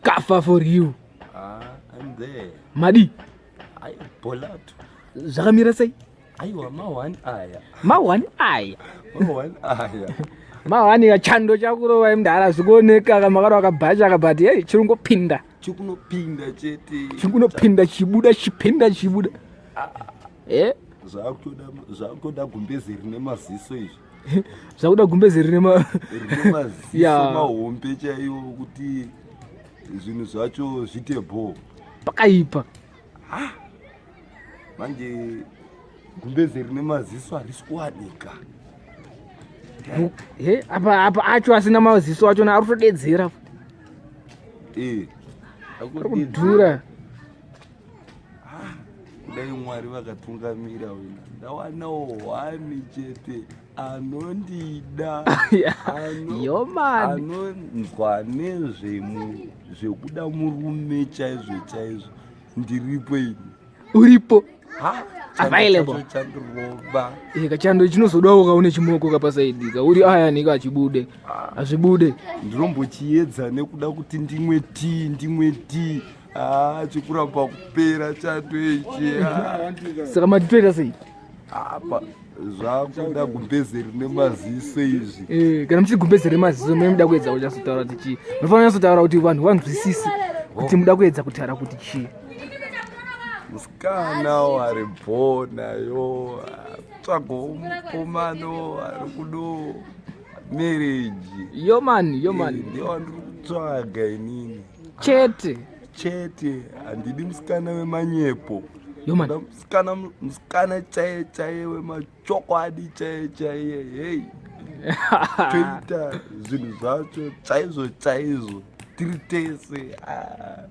Kafa for you. Ah, I'm there. Madi. Ai, bolato. Zvakamira sei? Aiwa, ma1 aya. Ma1 aya. Ma1 aya. Ma1 chando chakurova mdara zvikuoneka kamakaro akabhacha kabati hey chirungopinda. Chikunopinda chete. Chikunopinda chibuda chipinda chibuda. Ah. Eh? Zvakutoda zvakutoda gumbeze rine maziso izvi. Zvakuda gumbeze rine ma rine maziso mahombe chaiwo kuti zvinhu zvacho zviite bho. Pakaipa. Ah. Manje gumbeze rine maziso harisi kuwanika. He, apa apa acho asina maziso acho na ari kutodedzera. Eh. Akudhura. Ah, kudai Mwari vakatungamira wena ndawanawo hwani chete anondida anonzwa nezvekuda murume chaizvo chaizvo ndiripo ini uripo available chandirova eh, kachando chinozodawo kaune chimoko kapasaidi kauri aya nika achibude ah. hazvibude ndinombochiedza nekuda kuti ndimwe tii ndimwe tii Ah, chikuramba kupera chando ichi ah. Saka mati toita sei? Apa zvakuda gumbeze rine maziso izvi. Eh, kana muchiti gumbeze rine maziso mune muda kuedza kunyatsotaura kuti chii? Munofanira kunyatsotaura kuti vanhu vanzwisise kuti muda kuedza kutaura kuti chii. Musikana wari bho nayo tsvago mukomano ari kudo marriage. Yo man, yo man. Eh, ndiyo wandiri kutsvaga inini. Chete. Chete handidi musikana wemanyepo. Yo man. Musikana musikana chaiye chaiye wemachokwadi chaiye chaiye hey. Toita zvinhu zvacho chaizvo chaizvo tiri tese. Ah.